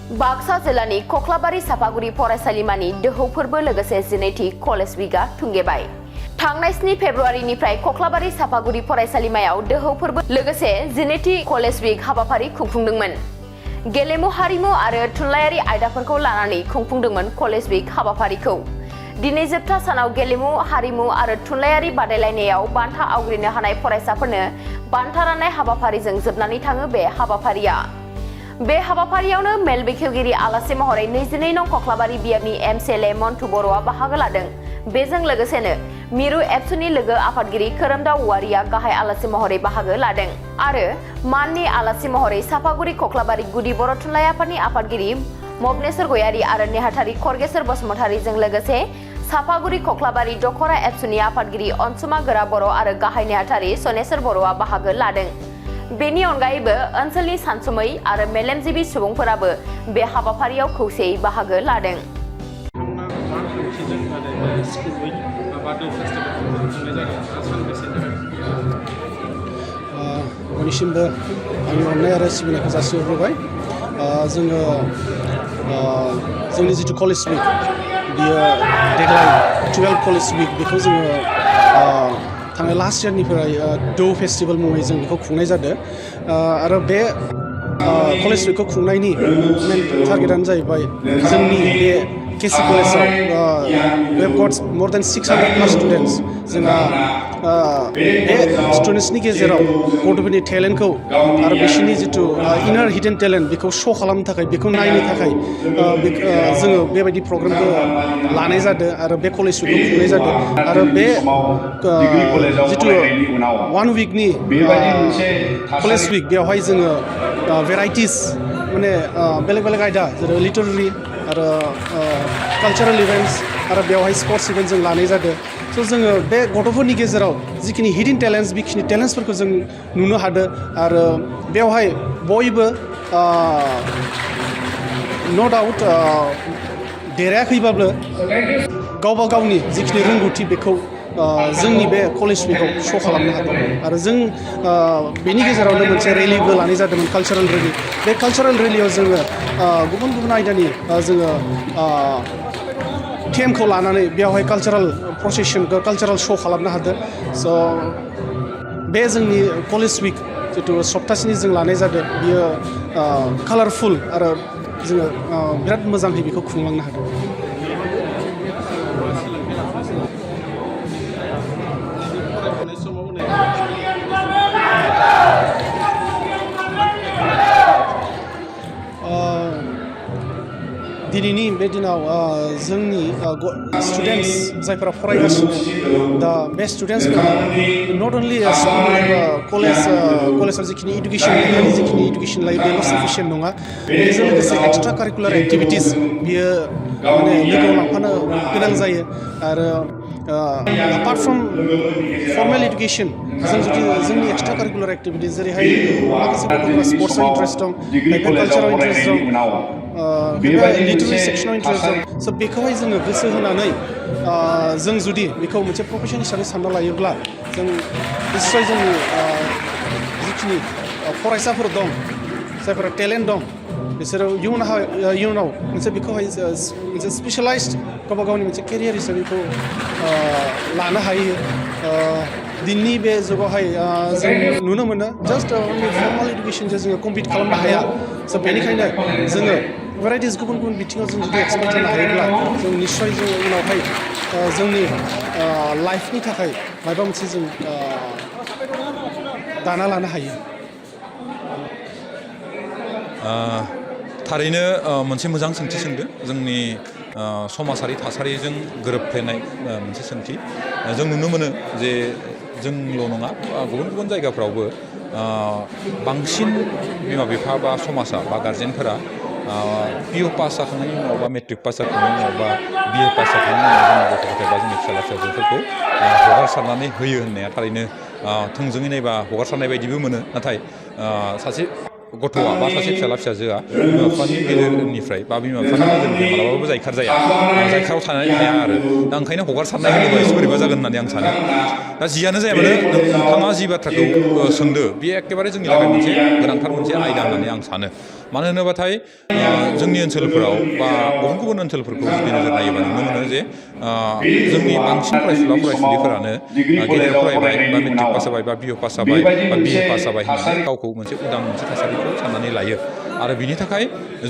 बाक्सा जिल्लानि कक्लाबारि सापागुरि फरायसालिमानि दोहौ फोरबो लोगोसे 12थि कलेज विकआ थुंगेबाय। थांनाय 7 फेब्रुआरिनिफ्राय कक्लाबारि सापागुरि फरायसालिमायाव दोहौ फोरबो लोगोसे 12थि कलेज विक हाबाफारि खुंफुंदोंमोन। गेलेमु हारिमु आरो थुनलायारि आयदाफोरखौ लानानै खुंफुंदोंमोन कलेज विक हाबाफारिखौ। दिनै जोबथा सानाव गेलेमु हारिमु आरो थुनलायारि बादायलायनायाव बान्था आवग्रिनो हानाय फरायसाफोरनो बान्था राननाय हाबाफारिजों जोबनानै थाङो बे हाबाफारिया। बे हाबाफारियावनो मेल बेखेवगिरि आलासि महरै 22 नं कक्लाबारि बियाबनि एमसिएलए मन्टु बर'आ बाहागो लादों। बेजों लोगोसेनो मिरु एबसुनि लोगो आफादगिरि खोरोमदाव औवारिया गाहाय आलासि महरै बाहागो लादों आरो माननि आलासि महरै सापागुरि कक्लाबारि गुदि बर' थुनलाइ आफादनि आफादगिरि मबनेश्वर गयारि आरो नेहाथारि खरगेश्वर बसुमतारीजों लोगोसे सापागुरि कक्लाबारि दखरा एबसुनि आफादगिरि अनसुमा गोरा बर' आरो गाहाय नेहाथारि सनेश्वर बर'आ बाहागो लादों। बेनि अनगायैबो ओनसोलनि सानसुमै आरो मेलेमजिबि सुबुंफोराबो बे हाबाफारियाव खौसेयै बाहागो लादों। बयनिसिमबो आंनि अननाय आरो सिबिनायखौ जासिहरबाय। जोङो जोंनि जिथु कलेज विक बियो देग्लाय 12 कलेज विक बेखौ जोङो थांनाय लास्ट इयारनिफ्राय दौ फेस्टिभेल मुङै जों बेखौ खुंनाय जादों आरो बे कलेज विकखौ खुंनायनि मेन टारगेटआनो जाहैबाय जोंनि बे केसि कलेजाव we have got more than 600+ students. जोंहा बे स्टुडेन्ट्सनि गेजेराव गथ'फोरनि टेलेन्टखौ आरो बिसोरनि जिथु इनार हिडन टेलेन्ट बेखौ श' खालामनो थाखाय बेखौ नायनो थाखाय जोङो बेबायदि प्रग्रामखौ लानाय जादों आरो बे कलेज विकखौ खुंनाय जादों आरो बे जिथु 1 विकनि कलेज विक बेवहाय जोङो भेराइटिस माने बेलेग बेलेग आयदा जेरै लिटारेरि आरो कालचारेल इभेन्ट्स आरो बेवहाय स्पर्ट्स इभेन्ट जों लानाय जादों। स' जोङो बे गथ'फोरनि गेजेराव जिखिनि हिडन टेलेन्ट्स बेखिनि टेलेन्ट्सफोरखौ जों नुनो हादों आरो बेवहाय बयबो न' डाउट देरायाखैबाबो गावबा गावनि जिखिनि रोंगौथि बेखौ जोंनि बे कलेज विकआव श' खालामनो हादों आरो जों बेनि गेजेरावनो मोनसे रेलिबो लानाय जादोंमोन, कालचारेल रेलि। बे कालचारेल रेलियाव जोङो गुबुन गुबुन आयदानि जोङो थेमखौ लानानै बेवहाय कालचारेल प्रसेसन कालचारेल श' खालामनो हादों। स' बे जोंनि कलेज विक जिथु सप्तासेनि जों लानाय जादों बियो कालारफुल आरो जोङो बिराद मोजाङै बेखौ खुंलांनो हादों। दिनैनि बे दिनाव जोंनि स्टुडेन्ट्स जायफोरा फरायगासिनो दा बे स्टुडेन्ट्सफोरा नट अनलि स्कुल एबा कलेजाव जिखिनि इडुकेसन लायो बेल' साफिसियेन्ट नङा। बेजों लोगोसे एक्सट्रा कारिकुलार एक्टिभिटिस बियो माने लोगोआव लांफानो गोनां जायो आरो एपार्ट फ्रम फर्मेल इडुकेसन जों जुदि जोंनि एक्सट्रा कारिकुलार एक्टिभिटिस जेरैहाय माखासे गथ'फोरा स्पर्ट्सआव इन्ट्रेस्ट दं, खायफा कालचाराव इन्ट्रेस्ट दं, खायफा लिटारेरि सेक्सनाव इन्ट्रेस्ट दं। स' बेखौहाय जोङो गोसो होनानै जों जुदि बेखौ मोनसे प्रफेसन हिसाबै सानना लायोब्ला जों निस्सय जोंनि जिखिनि फरायसाफोर दं जायफोरा टेलेन्ट दं बिसोरो इयुनाव मोनसे बेखौहाय मोनसे स्पेशलाइज्ड गावबा गावनि मोनसे केरियार हिसाबै बेखौ लानो हायो। दिनैनि बे जुगावहाय जों नुनो मोनो जास्ट अनलि फर्माल इडुकेसनजों जोङो कम्पिट खालामनो हाया। स' बेनिखायनो जोङो भेराइटिस गुबुन गुबुन बिथिङाव जों जुदि एक्सपार्ट जानो हायोब्ला जों निस्सय जों उनावहाय जोंनि लाइफनि थाखाय माबा मोनसे जों दाना लानो हायो। थारैनो मोनसे मोजां सोंथि सोंदों। जोंनि समाजारि थासारिजों गोरोबफ्लेनाय मोनसे सोंथि। जों नुनो मोनो जे जोंल' नङा गुबुन गुबुन जायगाफ्रावबो बांसिन बिमा बिफा बा समाजा बा गारजेनफोरा पिअ पास जाखांनायनि उनाव बा मेट्रिक पास जाखांनायनि उनाव बा बिए पास जाखांनायनि उनाव जोंनि गथ' गथाय बा जोंनि फिसाला फिसाजोफोरखौ हगारसारनानै होयो होननाया थारैनो थोंजोङै नायबा हगारसारनाय बायदिबो मोनो। नाथाय सासे गथ'आ बा सासे फिसाला फिसाजोआ बिमा बिफानि गेजेरनिफ्राय बा बिमा बिफानि नोजोरनिफ्राय मालाबाबो जायखार जाया, जायखाराव थानो हाया आरो दा ओंखायनो हगारसारनाय होनोबा एसे बोरैबा जागोन होननानै आं सानो। दा जियानो जाया मानो नोंथाङा जि बाथ्राखौ सोंदो बे एखेबारे जोंनि थाखाय मोनसे गोनांथार मोनसे आयदा होननानै आं सानो। मानो होनोबाथाय जोंनि ओनसोलफोराव बा गुबुन गुबुन ओनसोलफोरखौ जुदि नोजोर नायोबा नुनो मोनो जे जोंनि बांसिन फरायसुला फरायसुलिफोरानो गेदेर फरायबाय बा मेट्रिक पास जाबाय बा बिए पास जाबाय बा बिए पास जाबाय होननानै गावखौ मोनसे उदां मोनसे थासारिखौ साननानै लायो आरो बिनि थाखाय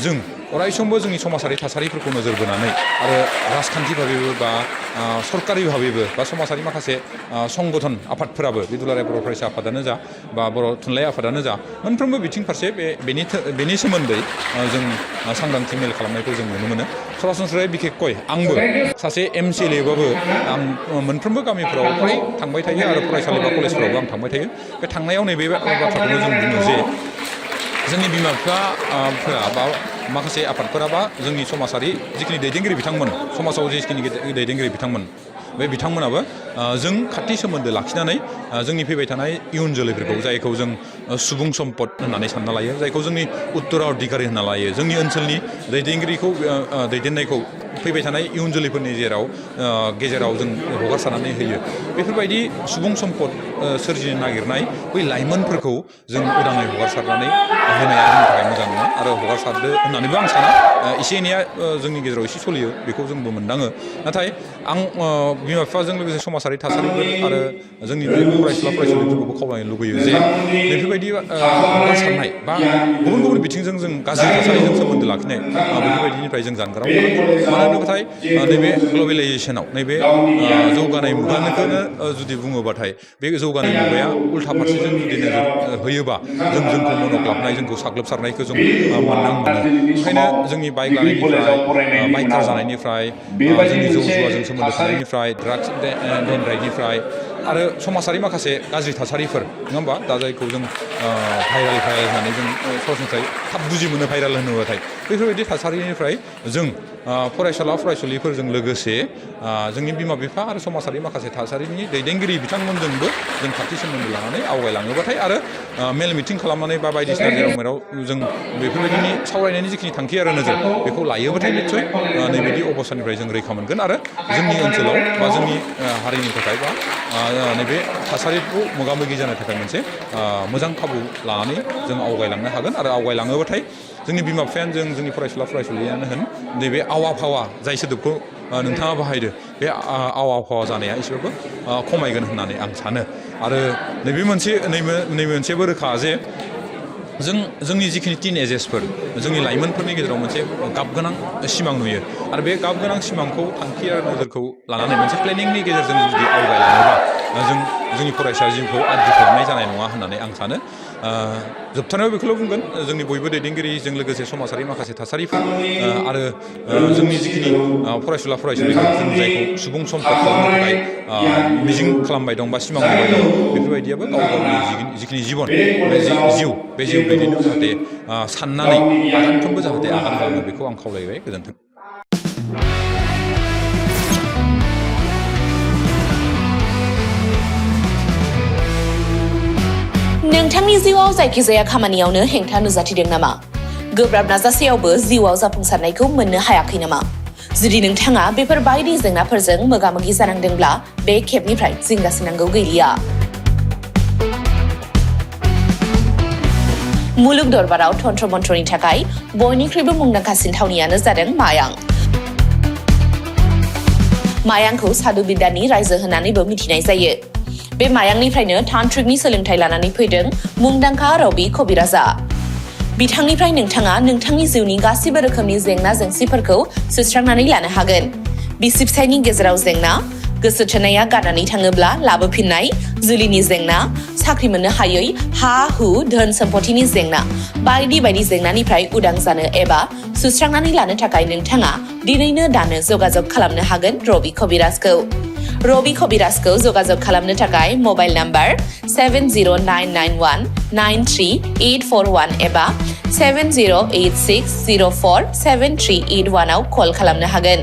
जों अरायसमबो जोंनि समाजारि थासारिफोरखौ नोजोर बोनानै आरो राजखान्थि भाबेबो बा सरकारि भाबेबो बा समाजारि माखासे संगठन आफादफोराबो बे दुलाराय बर' फरायसा आफादानो जा बा बर' थुनलाइ आफादानो जा मोनफ्रोमबो बिथिं फारसे बेनि सोमोन्दै जों सांग्रांथि मेल खालामनायखौ जों नुनो मोनो सरासनस्रायै बिखेखय आंबो सासे MCLAबाबो आं मोनफ्रोमबो गामिफोराव फ्राय थांबाय थायो आरो फरायसालि बा कलेजफोरावबो आं थांबाय थायो बे थांनायाव नैबे बाथ्राखौनो जों बुङो जे जोंनि बिमा बिफाफोरा बा माखासे आफादफोरा बा जोंनि समाजारि जिखिनि दैदेनगिरि बिथांमोन समाजाव जिखिनि दैदेनगिरि बिथांमोन बे बिथांमोनाबो जों खाथि सोमोन्दो लाखिनानै जोंनि फैबाय थानाय इयुन जोलैफोरखौ जायखौ जों सुबुं सम्पद होननानै सानना लायो जायखौ जोंनि उत्तराधिकारि होनना लायो जोंनि ओनसोलनि दैदेनगिरिखौ दैदेननायखौ फैबाय थानाय इयुन जोलैफोरनि गेजेराव जों हगारसारनानै होयो बेफोरबायदि सुबुं सम्पद सोरजिनो नागिरनाय बै लाइमोनफोरखौ जों उदाङै हगारसारनानै होनाया जोंनि थाखाय मोजां नङा आरो हगारसारदो होननानैबो आं साना एसे एनैया जोंनि गेजेराव एसे सोलियो बेखौ जोंबो मोनदाङो नाथाय आं बिमा बिफाजों लोगोसे समाजारि थासारिफोर आरो जोंनि फरायसुला फरायसुलिफोरखौबो खावलायनो लुबैयो जे बेफोरबायदि हगारसारनाय बा गुबुन गुबुन बिथिंजों जों गाज्रि थासारिजों सोमोन्दो लाखिनाय बेफोरबायदिनिफ्राय जों जानगाराव थानांगौ मानो होनोबाथाय नैबे ग्लबेलाइजेसनाव नैबे जौगानाय मुगाखौनो जुदि बुङोबाथाय बे जौगानाय मुगाया उल्था फारसेजों जुदि नोजोर होयोबा जोंखौ मन'ग्लाबनाय जोंखौ साग्लोबसारनायखौ जों मोनो ओंखायनो जोंनि बाइक लानायनिफ्राय बाइकार जानायनिफ्राय जोंनि जौ जुवाजों सोमोन्दो थानायनिफ्राय ड्राग्स देनद्रायनिफ्राय आरो समाजारि माखासे गाज्रि थासारिफोर नङा होमबा दा जायखौ जों भाइरेल होननानै जों सरासनस्रायै थाब बुजि मोनो भाइरेल होनोबाथाय बेफोरबायदि थासारिनिफ्राय जों फरायसुला फरायसुलिफोरजों लोगोसे जोंनि बिमा बिफा आरो समाजारि माखासे थासारिनि दैदेनगिरि बिथांमोनजोंबो जों खाथि सोमोन्दो लानानै आवगायलाङोबाथाय आरो मेल मिटिं खालामनानै बा बायदिसिना जेराव मेराव जों बेफोरबायदिनि सावरायनायनि जिखिनि थांखि आरो नोजोर बेखौ लायोबाथाय निस्सय नैबायदि अबस्थानिफ्राय जों रैखा मोनगोन आरो जोंनि ओनसोलाव बा जोंनि हारिनि थाखाय बा नैबे थासारिखौ मोगा मोगि जानो थाखाय मोनसे मोजां खाबु लानानै जों आवगायलांनो हागोन आरो आवगायलाङोबाथाय जोंनि बिमा बिफायानो जोंनि फरायसुला फरायसुलियानो होन नैबे आवा फावा जाय सोदोबखौ नोंथाङा बाहायदो बे आवा फावा जानाया एसेबाबो खमायगोन होननानै आं सानो आरो नैबे मोनसेबो रोखा जे जोंनि जिखिनि टिन एजेसफोर जोंनि लाइमोनफोरनि गेजेराव मोनसे गाबगोनां सिमां नुयो आरो बे गाबगोनां सिमांखौ थांखि आरो नोजोरखौ लानानै मोनसे प्लेनिंनि गेजेरजों जुदि आवगायलाङोबा जोंनि फरायसा जिउखौ आद्रि खालामनाय जानाय नङा होननानै आं सानो जोबथारनायाव बेखौल' बुंगोन जोंनि बयबो दैदेनगिरिजों लोगोसे समाजारि माखासे थासारिफोर आरो जोंनि जिखिनि फरायसुला फरायसुलिफोर जों जायखौ सुबुं सम्पद खालामनो थाखाय मिजिं खालामबाय दं बा सिमां नुबाय दं बेफोरबायदियाबो गाव गावनि जिखिनि जिबन बे जिउ दैदेननो जाहाथे साननानै आगानफ्रोमबो जाहाथे आगान खालामो बेखौ आं खावलायबाय गोजोन्थों। नोंथांनि जिउआव जायखिजाया खामानियावनो हेंथा नुजाथिदों नामा? गोब्राब नाजासेयावबो जिउआव जाफुंसारनायखौ मोननो हायाखै नामा? जुदि नोंथाङा बेफोर बायदि जेंनाफोरजों मोगा-मोगि जानांदोंब्ला बे खेबनिफ्राय जिंगासिनांगौ गैलिया। मुलुग दरबाराव तन्त्र मन्त्रनि थाखाय बयनिख्रुइबो मुंदांखासिन थावनियानो जादों मायां। मायांखौ साधु बिद्यानि रायजो होननानैबो मिथिनाय जायो। बे मायांनिफ्रायनो तान्त्रिकनि सोलोंथाइ लानानै फैदों मुंदांखा रबि कबिराजा। बिथांनिफ्राय नोंथाङा नोंथांनि जिउनि गासिबो रोखोमनि जेंना जेंसिफोरखौ सुस्रांनानै लानो हागोन। बिसि फिसायनि गेजेराव जेंना, गोसो थोनाया गारनानै थाङोब्ला लाबोफिननाय, जुलिनि जेंना, साख्रि मोननो हायै, हा-हु, धोन सम्पथिनि जेंना, बायदि बायदि जेंनानिफ्राय उदां जानो एबा सुस्रांनानै लानो थाखाय नोंथाङा दिनैनो दानो जगाजग खालामनो हागोन रबि कबिराजखौ। रबि कबिराजखौ जगाजग खालामनो थाखाय मबाइल नाम्बार 7099193841 एबा 7086047381 आव कल खालामनो हागोन।